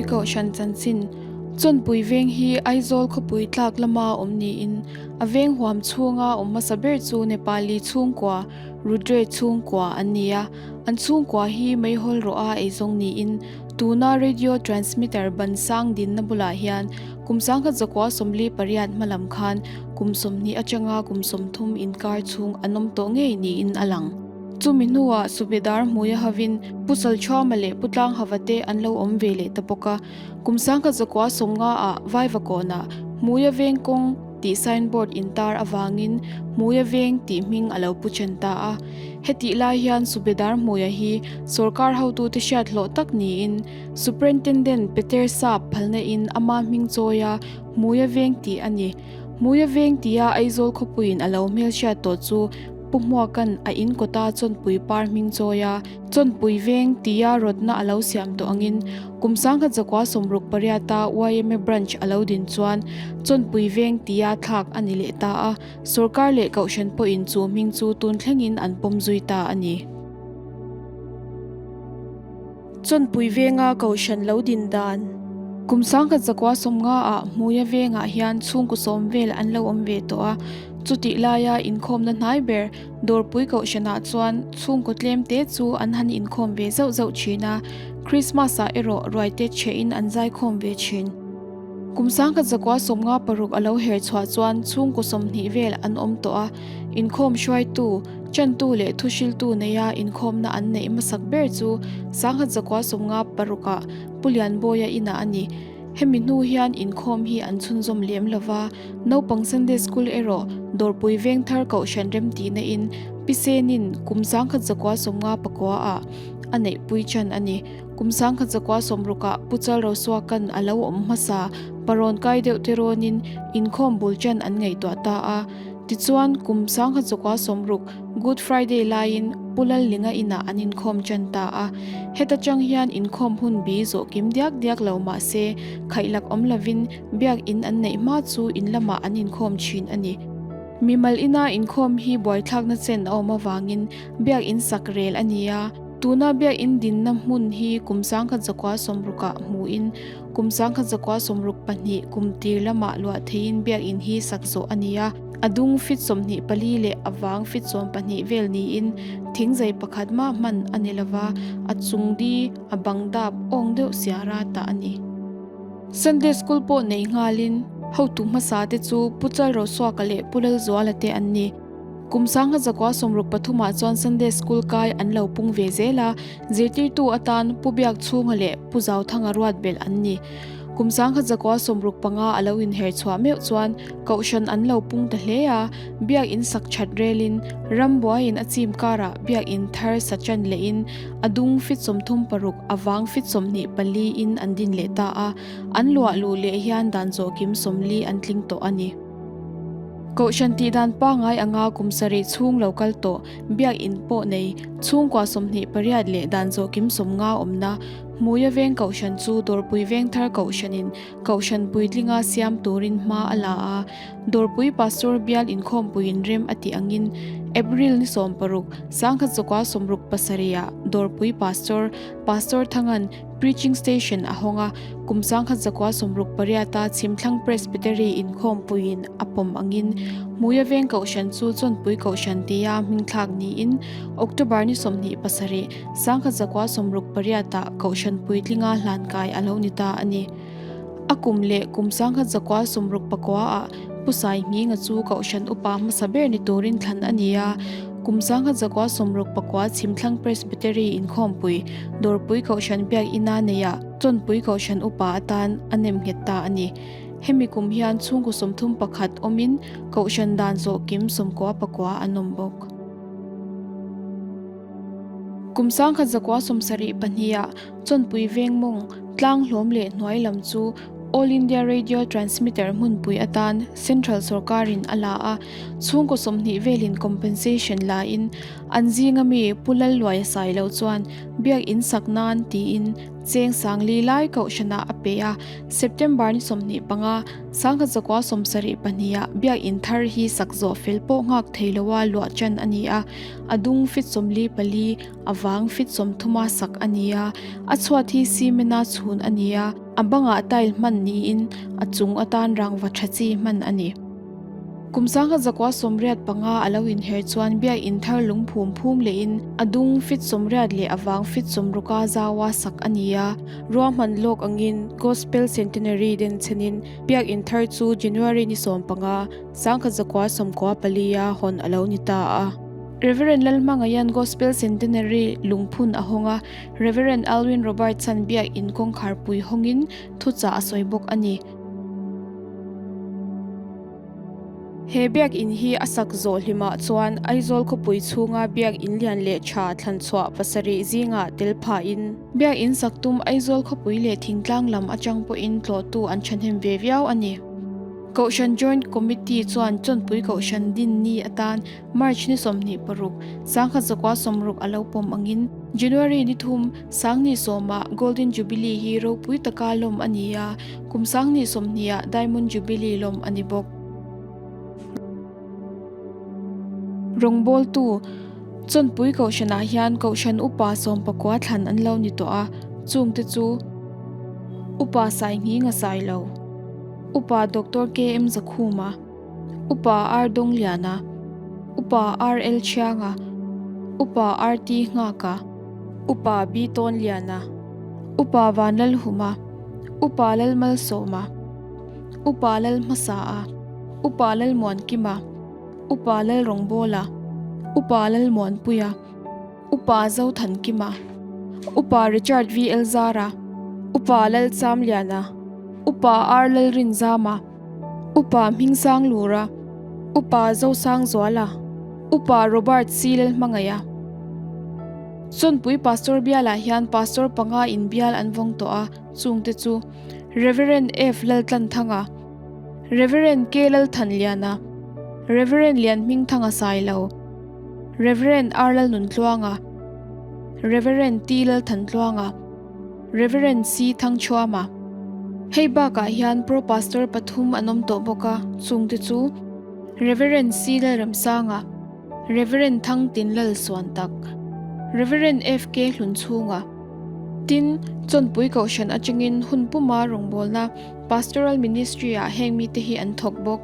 Kohhran chanchin Chawnpui veng hi Aizawl khawpui tlak lama awm niin a veng huam chhunga awm hmasa ber chu Nepali chhungkua Rudre chhungkua an ni a. An chhungkua hi meihawl rawha eizawng niin tuna radio transmitter ban sang dinna bulah hian kum sangkhat zakua 48 hma lam khan kum 20 atanga kum 30 inkar chhung an awm tawh ngei niin a lang. Chumi hnuah Subedar hmuia hovin Pu Salchhuama leh Pu Tlanghava te an lo awm ve leh ta bawk a. Kum 1990 ah Vaivakawnah Hmuia Veng kawng tih signboard intar avangin Hmuia Veng tih hming a lo pu chen ta a. Hetih lai hian Subedar Hmuia hi sorkar hotute hriat hlawh tak niin Superintendent Peter Sap phalna in ama hming chawia Hmuia Veng tih a ni. Hmuia Veng tia Aizawl khawpuiin a lo hmelhriat tawh chu Pu Hmuaka'n a in kawta Chawnpui par hming chawi a, Chawnpui Veng tia rawtna a lo siam tawh angin kum 1968-a yma Branch a lo din chuan Chawnpui Veng tia thlak a ni leh ta a, sorkar leh kohhran pawhin chu hming chu tun thlengin an pawm zui ta a ni. Chawnpui Venga kohhran lo din dan. Kum 1990 ah Hmuia Vengah hian chhungkaw sawm vel an lo awm ve tawh a, chutih laia inkhawmna hnai ber Dawrpui kohhranah chuan chhungkaw tlem te chu an han inkhawm ve zauh zauh thin a, Krismas ah erawh ruaite chhehin an zaikhawm ve thin. Kum 1996 a lo her chhuah chuan chhungkaw 20 vel an awm tawh a, inkhawm hruaitu, Chantu leh thuhriltu neia inkhawmna an neih hmasak ber chu 1996 ah Pu Lianbawia inah a ni. Hemi hnu hian inkhawm hi an chhunzawm lem lo va, naupang Sunday School erawh Dawrpui Vengthar Kohhran remtihna in Pi Senin kum 1959 ah a neihpui chan a ni. Kum 1960 ah Pu Chal Rosuaka'n a lo awm hmasa parawn kai deuh te rawnin inkhawm bul chan an ngaihtuah ta a. Tichuan, kum 1960 Good Friday laiin Pu Lallinga inah an inkhawm tan ta a. Heta chang hian inkhawm hun bi zawh kim diak diak lo mah se, khaihlak awm lovin biakin an neih hma chu in lamah an inkhawm thin a ni. Mimal ina inkhawm hi buaithlakna chen a awm avangin biakin sak rel a ni a. Tuna biakin dinna hmun hi kum 1960 ah hmuin Kum 1962 kum tir lamah luah theiin biakinn hi sak zawh a ni a, a dung fit 24 leh a vang fit 12 vel niin thingzai pakhat mah hman a ni lova, a chung di a bang dap awng deuh siara tah a ni. Sunday School pawh nei nghalin hotu hmasa te chu Pu Chalrosuaka leh Pu Lalzuala te an ni. Kum 1963 ah chuan Sunday School kai an lo pung ve zel a, zirtirtu atan Pu Biakchhunga leh Pu Zauthanga ruat belh an ni. Kum 1965 a lo inher chhuah meuh chuan Kohhran an lo pung ta hle a, Biakin sak that relin rambuaiin a chim karah Biakin thar sa chan lehin a dung fit 36 a vang fit 24 in an din leh ta a, an luah luh leh hian dan zawhkim 40 an tling tawh a ni. Kohhran tih dan pangngai anga kum sarih chhung lo kal tawh biakinn pawh nei chhungkua 28 leh dan zawhkim 50 awmna Hmuia Veng Kohhran chu Dawrpui Vengthar Kohhranin Kohhran puitlinga siam turin hma a la a, Dawrpui Pastor Bial inkhawmpuiin rem a tih angin April ni 16, 1967 ah Dawrpui Pastor, Pastor Thangan, Preaching Station a hawng a, kum 1968 a Chhimthlang Presbytery inkhawmpuiin a pawm angin Hmuia Veng Kohhran chu Chawnpui Kohhran tia hmingthlak niin October ni 27, 1968 ah Kohhran puitlinga hlankai a lo ni ta a ni. A kum leh kum 1969 ah Pu Sai Hminga chu Kohhran upa hmasa ber ni turin thlan a ni a, kum 1969 Chhimthlang Presbytery inkhawmpui Dawrpui Kohhran Biak Ina neia Chawnpui Kohhran upa atan a nem nghet ta a ni. Hemi kum hian chhungkaw 31 awmin Kohhran dan zawh kim 99 an awm bawk. Kum 1972 ah Chawnpui Vengmawng tlang hlawm leh hnuai lam chu All India Radio Transmitter hmunpui atan Central sorkarin a la a, chhungkaw 20 velin compensation lain an zinga mi Pu Lalluaia Sailo chuan biak in sak nan tiin Cheng Sangli lai kohhranah a pe a, September ni 25, 1972 ah Biakinn thar hi sak zawh fel pawh nghak thei loa luah tan a ni a, a dung fit 44, a vang fit 30 a sak a ni a, a chhuat hi cement a chhun a ni a, a bangah tile hman niin a chung atan rangva tha chi hman a ni. Kum 1985 a lo inher chuan Biakinn thar lungphum phum lehin a dung fit 80 leh a vang fit 60 a zaua sak a ni a. Ruahman lawk angin Gospel Centenary denchhenin Biakinn thar chu January ni 15, 1994 a hawn a lo ni ta a. Rev. Lalhmangaian Gospel Centenary lungphun a hawng a, Rev. Alwyn Robertson Biakinn kawngkharpui hawngin thuchah a sawi bawk a ni. He biakinn hi a sak zawh hlimah chuan Aizawl khawpui chhunga biakinn lian leh tha thlanchhuah pasarih zingah tel phahin, biakinn sak tum Aizawl khawpui leh thingtlang lam atang pawhin tlawhtu an thahnem ve viau a ni. Kohhran Joint Committee chuan Chawnpui Kohhran din ni atan March ni 26, 1960 a lo pawm angin January ni thum, Sangni sawmah Golden Jubilee hi ropui taka lawm a ni a, kum sangni sawmhniah Diamond Jubilee lawm a ni bawk. Rawngbawltu, Chawnpui Kohhranah hian Kohhran Upa sawmpakua thlan an lo ni tawh a, chungte chu, Upa Sainghing a sai lo, Upa Doctor KM Zakhuma, Upa R Dongliana, Upa RL Thianga, Upa RT Nghaka, Upa B Tawnliana, Upa Vanlalhuma, Upa Lalmalsawma, Upa Lalhmasaa, Upa Lalmuankima, Upa Lalrawngbawla, Upa Lalmuanpuia, Upa Zothankima, Upa Richard V Elzara, Upa Lalchamliana, Upa R Lalrinzama, Upa Hmingsanglura, Upa Zosangzuala, Upa Robert C Lalhmangaia. Chawnpui Pastor bialah hian Pastor panga in bial an vawng tawh a, chungte chu, Rev. F Laltlanthanga, Rev. K Lalthanliana, Rev. Lianhmingthanga Sailo, Rev. R Lalnuntluanga, Rev. T Lalthantluanga, Rev. C Thangchhuama. Hei bakah hian Pro Pastor pathum an awm tawh bawk a, chungte chu, Rev. C Lalramsanga, Rev. Thangtin Lalsuantak, Rev. FK Hlunchhunga. Tin, Chawnpui Kohhran atangin hun puma rawngbawlna Pastoral Ministry-ah heng mite hi an thawk bawk,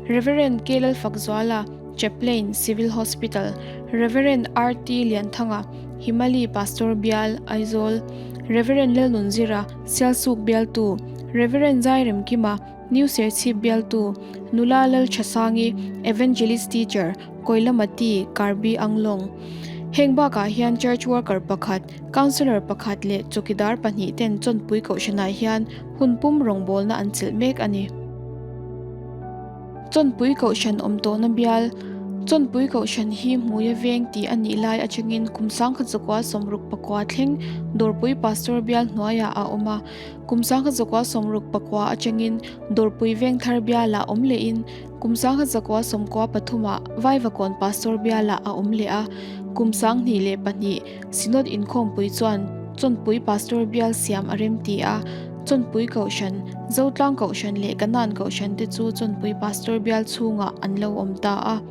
Rev. K Lalfakzuala, Chaplain, Civil Hospital, Rev. RT Lianthanga, Himali Pastor Bial, Aizawl, Rev. Lalnunzira, Sialsuk Bialtu, Rev. Zairemkima, New Serchhip Bialtu, Nula Lalthasangi, Evangelist Teacher, Koilamati, Karbi Anglong. Heng bakah hian Church Worker pakhat, Councillor pakhat leh Chawkidar pahnih ten Chawnpui Kohhranah hian hun pum rawngbawlna an chelh mek a ni. Chawnpui Kohhran awm tawhna bial, Chawnpui Kohhran hi Hmuia Veng tih a nih lai atangin kum 1969 thleng Dawrpui Pastor bial hnuaiah a awm a. Kum 1969 atangin Dawrpui Vengthar bialah awm lehin kum 1993 ah Vaivakawn Pastor bialah a awm leh a. Kum 2002 Synod inkhawmpui chuan Chawnpui Pastor bial siam a rem ti a. Chawnpui Kohhran, Zotlang Kohhran leh Kanan Kohhran te chu Chawnpui Pastor bial chhungah an lo awm ta a.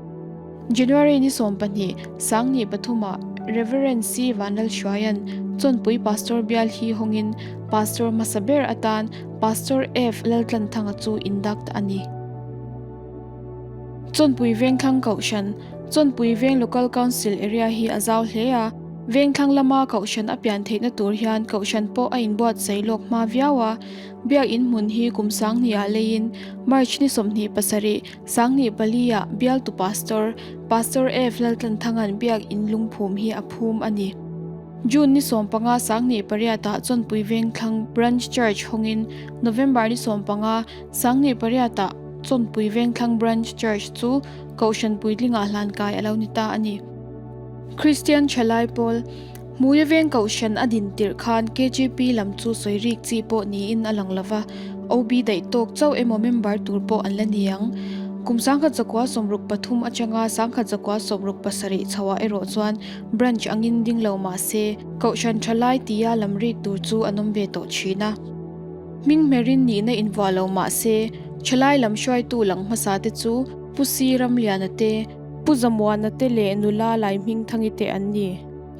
January ni 12, Sangni pathumah Rev. C. Vanlalhruaia'n Chawnpui Pastor bial hi hawngin Pastor hmasa ber atan Pastor F. Laltlanthanga chu induct a ni. Chawnpui Vengthlang Kohhran, Chawnpui Veng Local Council area hi a zau hle a, Vengthlang lama Kohhran a pian theihna tur hian Kohhran pawh a inbuatsaih lawk hma viau a. Biakinn hmun hi kum sanghnih ah leiin March ni 27, 2004 ah Bialtu Pastor, Pastor F. Laltlanthanga'n Biakinn lungphum hi a phum a ni. June ni 15, 2008 ah Chawnpui Vengthlang Branch Church hawngin November ni 15, 2008 ah Chawnpui Vengthlang Branch Church chu Kohhran puitlingah hlankai a lo ni ta a ni. Kristian Thalai Pawl, Hmuia Veng Kohhran a din tirh khan KGP lam chu sawi rik chi pawh niin a lang lo va, OB daih tawk chauh emaw member tur pawh an la ni ang. Kum 1963 atanga 1967 chhoah erawh chuan branch angin ding lo mah se, Kohhran thalai tia lam rik tur chu an awm ve tawh thin a. Hming hmerin nihna invuah lo mah se, thalai lam hruaitu lang hmasa te chu Pu Si Ramliana te, Pu Zamuana te leh nula Laihmingthangi te an ni.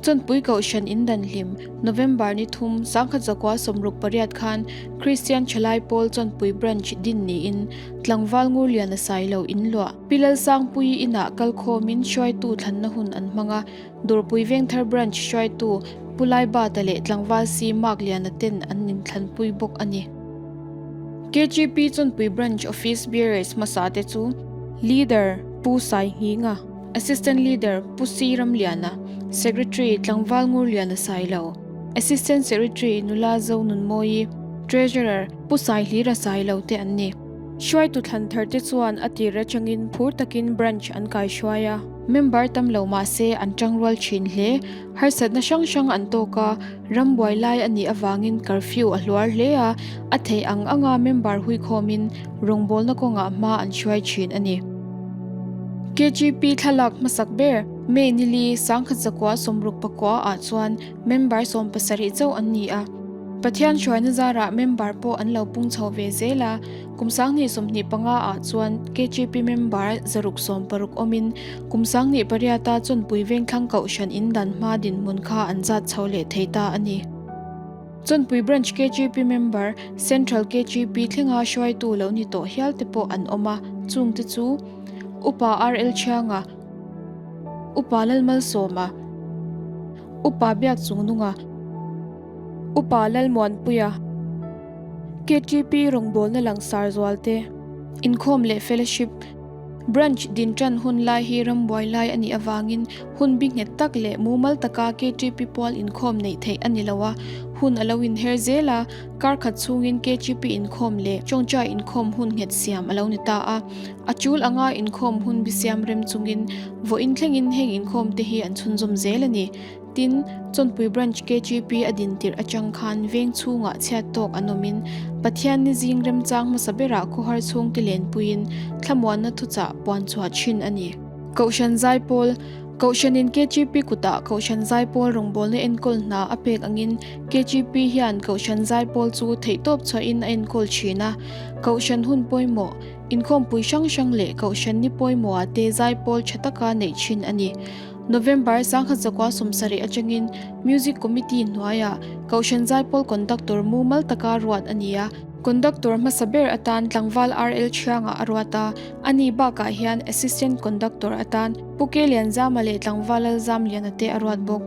Chawnpui Kohhran in dan hlim, November ni thum, 1968 khan Kristian Thalai Pawl Chawnpui Branch din niin Tlangval Ngurliana Sailo in luah. Pi Lalsangpuii inah kalkhawmin hruaitu thlanna hun an hmang a, Dawrpui Vengthar Branch hruaitu Pu Laibata leh Tlangval Si Mark Liana ten an inthlanpui bawk a ni. KGP Chawnpui Branch Office Bearers hmasa te chu Leader Pu Sainghinga, Assistant Leader Pu Si Ramliana, Secretary Tlangval Ngurliana Sailo, Assistant Secretary Nula Zonunmawii, Treasurer Pu Saihlira Sailo te an ni. Hruaitu thlan thar te chuan a tir atangin phur takin branch an kaihruai a. Member tam lo mah se an tangrual thin hle. Harsatna hrang hrang an tawk a, ram buai lai a nih avangin curfew a hluar hle a, a theih ang anga member huikhawmin rawngbawlna kawngah hma an hruai thin a ni. KGP thlalak hmasak ber May nili 1969 ah chuan member 17 chauh an ni a. Pathian hruaina zarah member pawh an lo pung chho ve zel a, kum 2025 ah chuan KGP member 660 awmin kum 28 a Chawnpui Vengthlang Kohhran in dan hma dinhmun kha an zat chho leh thei ta a ni. Chawnpui Branch KGP member, Central KGP thlenga hruaitu lo ni tawh hial te pawh an awm a, chungte chu, Upa RL Thianga, Upa Lalmalsawma, Upa Biakchungnunga, Upa Lalmuanpuia, KTP rawngbawlna langsar zualte, Inkhawm leh Fellowship, Branch din tan hun lai hi rambuai lai a nih avangin hun bi nghet tak leh mumal taka KTP pual inkhawm neih theih a ni lo a, hun a lo inher zel a, kar khat chhungin KTP inkhawm leh tawngtai inkhawm hun nghet siam a lo ni ta a. A tul anga inkhawm hun bi siam rem chungin vawiin thlengin heng inkhawm te hi an chhunzawm zel a ni. Tin, Chawnpui Branch KGP a din tirh atang khan veng chhungah chhiat tawk an awmin Pathian ni zing remchang hmasa berah khawhar chhungte lenpuiin thlamuanna thuchah puan chhuah thin a ni. Kohhran Zaipawl, Kohhranin KGP kutah Kohhran Zaipawl rawngbawlna enkawl hna a pek angin KGP hian Kohhran Zaipawl chu theihtawp chhuahin a enkawl thin a. Kohhran hun pawimawh, inkhawmpui hrang hrang leh Kohhran ni pawimawhah te Zaipawl tha taka neih thin a ni. November 1970 atangin Music Committee hnuaiah Kohhran Zaipawl Conductor mumal taka ruat a ni a. Conductor hmasa ber atan tlangval RL Thianga a ruat a, ani bakah hian Assistant Conductor atan Pu Ke Lianzama leh tlangval Lalzamliana te a ruat bawk.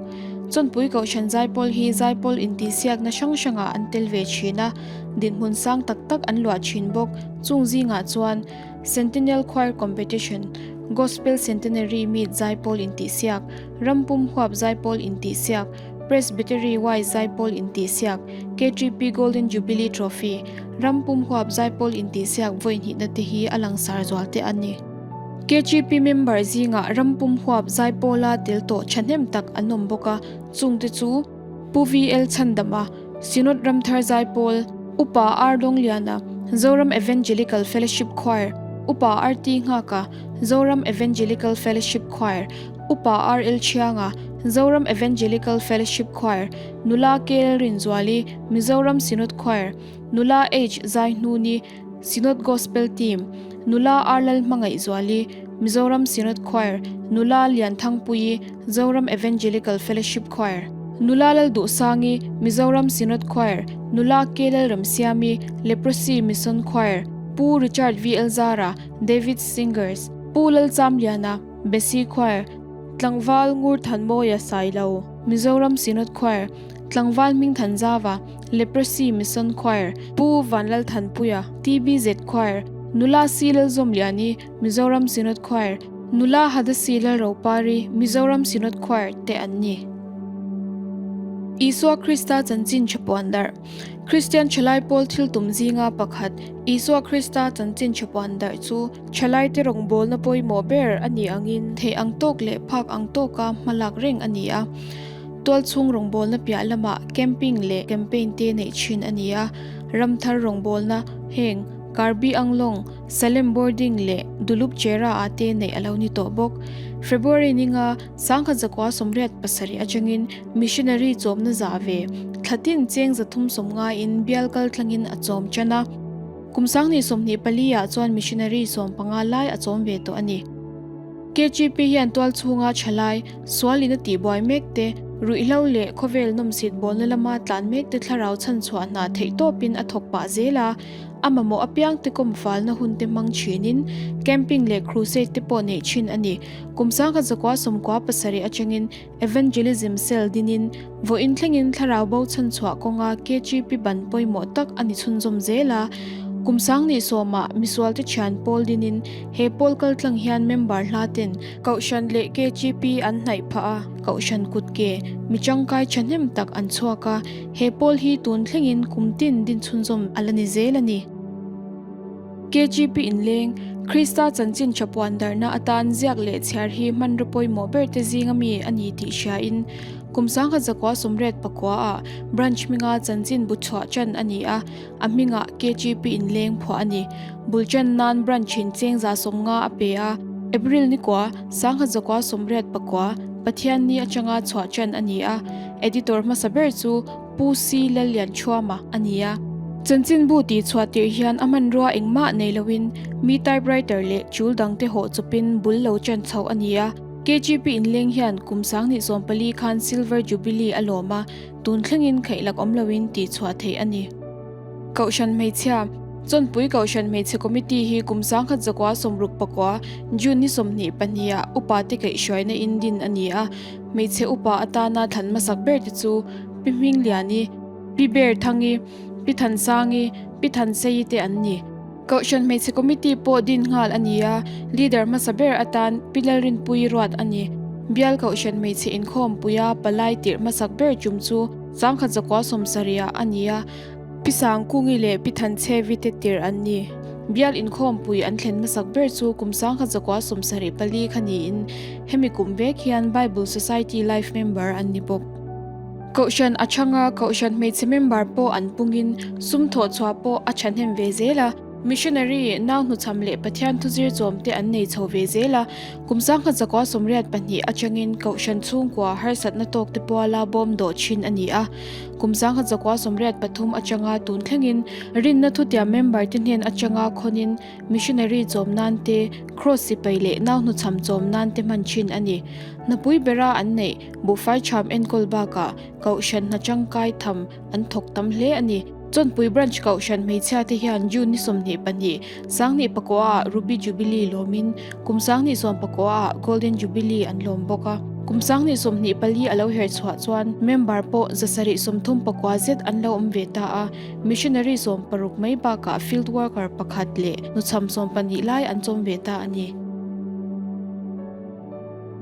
Chawnpui Kohhran Zaipawl hi Zaipawl intihsiakna hrang hrangah an tel ve thin a, dinhmun sang tak tak an luah thin bawk. Chung zingah chuan Centennial Choir Competition, Gospel Centenary Meet Zaipawl intihsiak, Rampum Huap Zaipawl intihsiak, Presbytery Y Zaipawl intihsiak, KTP Golden Jubilee Trophy, Rampum Huap Zaipawl intihsiak vawi hnihna te hi a langsar zual te a ni. KTP member zingah Rampum Huap Zaipawla tel tawh thahnem tak an awm bawk a, chungte chu, Pu VL Chhandama, Synod Ramthar Zaipawl, Upa R Dawngliana, Zoram Evangelical Fellowship Choir, Upa RT Nghaka, Zoram Evangelical Fellowship Choir, Upa RL Thianga, Zoram Evangelical Fellowship Choir, Nula KL Rinzuali, Mizoram Synod Choir, Nula H Zaihnuni, Synod Gospel Team, Nula R Lalhmangaihzuali, Mizoram Synod Choir, Nula Lianthangpuii, Zoram Evangelical Fellowship Choir, Nula Lalduhsangi, Mizoram Synod Choir, Nula K Lalramsiami, Leprosy Mission Choir, Pu Richard V L Zara, David's Singers, Pu Lalchamliana, Besi Choir, Tlangval Ngurthanmawia Sailo, Mizoram Synod Choir, Tlangval Hmingthanzava, Leprosy Mission Choir, Pu Vanlalthanpuia, TBZ Choir, Nula C Lalzawmliani, Mizoram Synod Choir, Nula Hadasi Lalropari, Mizoram Synod Choir te an ni. Isua Krista chanchin tha puan darh. Kristian thalai pawl thil tum zinga pakhat Isua Krista chanchin tha puan darh chu thalaite rawngbawlna pawimawh ber a nih angin theih ang tawk leh phak ang tawka hmalak reng a ni a. Tualchhung rawngbawlna piah lamah camping leh campaign te neih thin a ni a. Ramthar rawngbawlna heng Karbi Anglong, Salem Boarding leh Dulup Chera ah te neih a lo ni tawh bawk. February ninga 1987 atangin Missionary chawmna zah ve thlatin cheng 350 in bial kal tlangin a chawm tan a. Kum 2024 ah chuan Missionary 15 lai a chawm ve tawh a ni. KGP hian tual chhunga thalai, sual in a tihbuai mek te, ruihhlo leh khawvel nawmsit bawlna lama tlan mek te thlarau chhanchhuah hna theih tawpin a thawk pah zel a, a mamawh apiang te kawm falna hun te hmang thinin camping leh crusade te pawh neih thin a ni. Kum 1997 atangin Evangelism Cell dinin vawiin thlengin thlarau bo chhanchhuah kawnga KGP ban pawimawh tak a ni chhunzawm zel a. Kum sangni sawmah misualte thian pawl dinin he pawl kaltlang hian member hla ten Kohhran leh KGP an hnaih phah a, Kohhran kut ke mi tangkai thahnem tak an chhuak a, he pawl hi tun thlengin kum tin din chhunzawm a la ni zel a ni. KGP inleng, Krista chanchin tha puan darhna atan ziak leh chhiar hi hmanraw pawimawh ber te zinga mi a ni tih hriain kum 1989 ah Branch hminga chanchin bu chhuah tan a ni a, a hmingah KGP inleng phuah a ni. Bul tan nan Branch in cheng 150 a pe a, April nikua 1989 Pathianni atanga chhuah tan a ni a, Editor hmasa ber chu Pu Si Lallianchhuama a ni a. Chanchinbu tih chhuah tirh hian a hmanrua engmah nei loin mi typewriter leh chul dangte hawh chawpin bul lo chan chhoh a ni a. KGP inleng hian kum 2014 khan Silver Jubilee a lawm a, tun thlengin khaihlak awm loin tih chhuah theih a ni. Kohhran Hmeichhia, Chawnpui Kohhran Hmeichhe Committee hi kum 1969 June ni 22 ah upate kaihhruaina in din a ni a, hmeichhe upa atana thlan hmasak ber te chu Pi Hmingliani, Pi Berthangi, Pi Thansangi, Pi Thanseii te an ni. Kohhran Hmeichhe Committee pawh din nghal a ni a, leader hmasa ber atan Pi Lalrinpuii ruat a ni. Bial Kohhran Hmeichhe Inkhawmpuia palai tirh hmasak ber tum chu 1970 ah a ni a, Pi Sangkungi leh Pi Thanchhevi te tirh an ni. Bial inkhawmpui an thlen hmasak ber chu kum 1974 kha niin hemi kum vek hian Bible Society Life Member an ni bawk. Kohhran a chhang a, Kohhran hmeichhe member pawh an pungin sum thawh chhuah pawh a thahnem ve zel a. Missionary, nau hnuchham leh Pathian thuzir chawm te an nei chho ve zel a. Kum 1982 atangin Kohhran chhungkua harsatna tawk te puala bawm dawh thin a ni a. Kum 1983 atanga tun thlengin rinna thutiam member te hnen atanga khawnin missionary chawm nan te, Kraws sipai leh nau hnuchham chawm nan te hman thin a ni. Hnapui bera an neih buhfai chham enkawl bakah Kohhran hna tangkai tham an thawk tam hle a ni. Chawnpui Branch Kohhran hmeichhia te hian June ni 22, 2009 ah Ruby Jubilee lawmin kum 2019 ah Golden Jubilee an lawm bawk a. Kum 2024 a lo her chhuah chuan member pawh 739 zet an lo awm ve ta a, missionary 16 mai bakah field worker pakhat leh nuchham 12 lai an chawm ve ta a ni.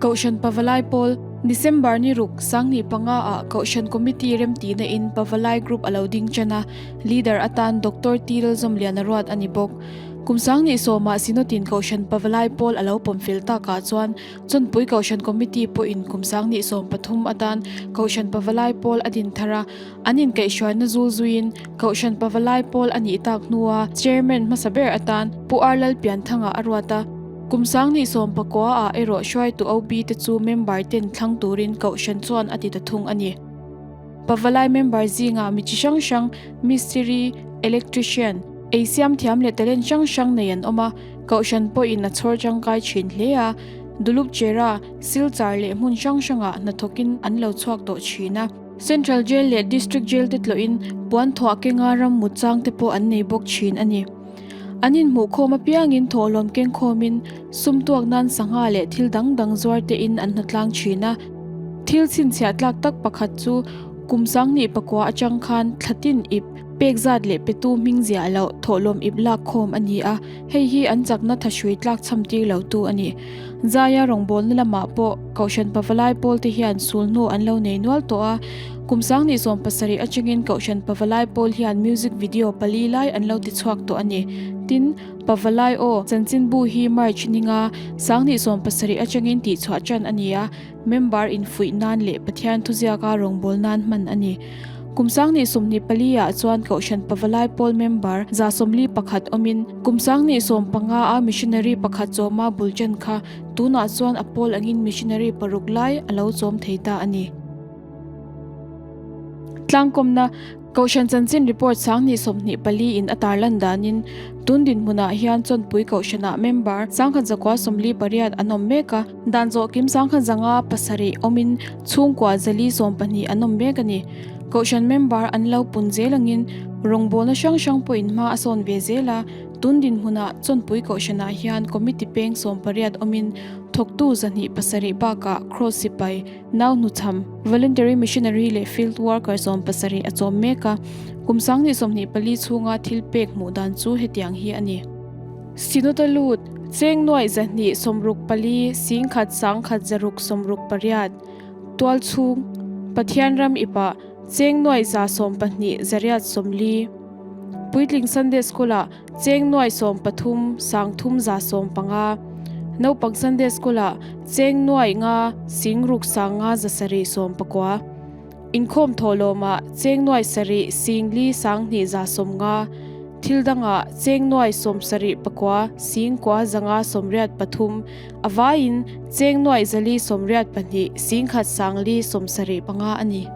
Kohhran Pavalai Pawl, December ni ruk, 2005 ah Kohhran Committee remtihna in Pavalai Group a lo ding tan a, Leader atan Doctor T Lalzawmliana ruat a ni bawk. Kum 2010 ah Synod-in Kohhran Pavalai Pawl a lo pawm fel takah chuan Chawnpui Kohhran Committee pawhin kum 2013 atan Kohhran Pavalai Pawl a din thar a, an inkaihhruaina zul zuiin Kohhran Pavalai Pawl a nih tak hnua Chairman hmasa ber atan Pu R Lalpianthanga a ruat a. Kum 2019 ah erawh hruaitu OB te chu member ten thlang turin Kohhran chuan a ti ta thung a ni. Pavalai member zingah mi chi hrang hrang, mistiri, electrician, ei siam thiam leh talent hrang hrang nei an awm a, Kohhran pawhin a chhawr tangkai thin hle a, Dulup Chera, Silchar leh hmun hrang hrangah hnathawkin an lo chhuak tawh thin a. Central Jail leh District Jail te tlawhin puan thuah kenga ram mut chang te pawh an nei bawk thin a ni. An inhmuhkhawm apiangin thawhlawm kengkhawmin sum tuak nan sangha leh thil dang dang zuar tein an hnatlang thin a. Thil chhinchhiah tlak tak pakhat chu kum 2009 atang khan thlatin ip pek zat leh petu hming ziah loh thawhlawm ip lak khawm a ni a, hei hi an chakna thahrui tlak chham tir lo tu a ni. Zaia rawngbawlna lamah pawh Kohhran Pavalai pawl te hian sul hnu an lo nei nual tawh a, kum 2017 atangin Kohhran Pavalai pawl hian music video pali lai an lo ti chhuak tawh a ni. Tin, Pavalai aw chanchinbu hi March ninga 2017 atangin tihchhuah tan a ni a, member infuih nan leh Pathian thuziaka rawngbawlnan hman a ni. Kum 2024 ah chuan Kohhran Pavalai Pawl member 141 awmin, kum 2015 a missionary pakhat chawma bul ṭan kha tunah chuan a pawl angin missionary paruk lai a lo chawm thei ta a ni. Tlangkawmna, Kohhran chanchin report 2024 in a tarlan danin tun dinhmunah hian Chawnpui Kohhranah member 1148 an awm mek a, Dan zawh kim 1507 awmin chhungkua 412 an awm mek a ni. Kohhran member an lo pun zel angin rawngbawlna hrang hrang pawhin hma a sawn ve zel a, tun dinhmunah Chawnpui Kohhranah hian committee peng 18 awmin thawktu 207 bakah Kraws sipai, nau hnuchham, voluntary missionary leh field worker 17 a chawm mek a, kum 2024 chhunga thil pek hmuh dan chu hetiang hi a ni. Synod-a lut, Cheng nuaih 264 singkhat sangkhat zaruk 68, Tual chhung, Pathian ram ipah, Cheng nuaih 12 zariat 40, Puitling Sunday School-ah, Cheng nuaih 13 sangthum 150, Naupang Sunday School-ah, Cheng nuaih nga singruk sanga zasarih 19. Inkhawm thawhlawmah cheng nuai sarih sing li sang hnih 90, thil dangah cheng nuai 74 sing kua zanga 83, a vaiin cheng nuai 482 sing khat sang li 75 a ni.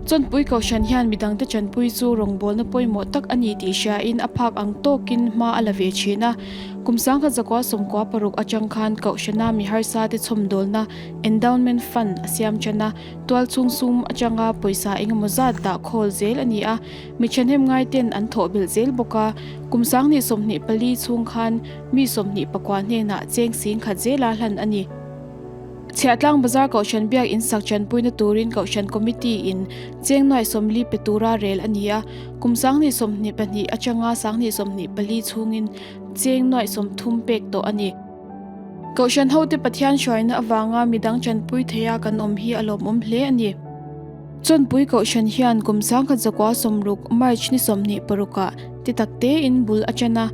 Chawnpui Kohhran hian midangte chanpui chu rawngbawlna pawimawh tak a ni tih hriain a phak ang tawkin hma a la ve thin a. Kum 1996 atang khan Kohhrana mi harsate chhawmdawlna Endowment Fund a siam tan a. Tualchhung sum atanga pawisa engemaw zat dah khawl zel a ni a, mi thahnem ngaiten an thawh belh zel bawk a. Kum 2024 chhung khan mi 29 hnenah cheng 10,000 zela hlan a ni. Chhiahtlang Bazar Kohhran Biak In sak chanpuina turin Kohhran Committee in cheng nuai 40 pe tura rel a ni a, kum 2022 atanga 2024 chhungin cheng nuai 30 pek tawh a ni. Kohhran hote Pathian hruaina avanga midang chanpui theia kan awm hi a lawmawm hle a ni. Chawnpui Kohhran hian kum 1960 March ni 26 ah ti tak tein bul a ṭan a.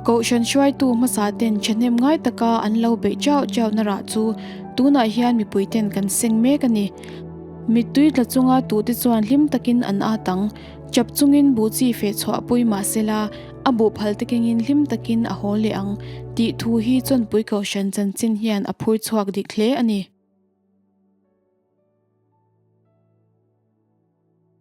Kohhran hruaitu hmasa ten ṭhahnem ngai taka an lo beih chauh chauhna rah chu tunah hian mipui ten kan seng mek a ni. Mittui tla chunga tute chuan hlim takin an at ang. Chap chungin buh chi feh chhuah pui mah sela, a buh phal te kengin hlim takin a haw leh ang tih thu hi Chawnpui Kohhran chanchin hian a phur chhuak dik hle a ni.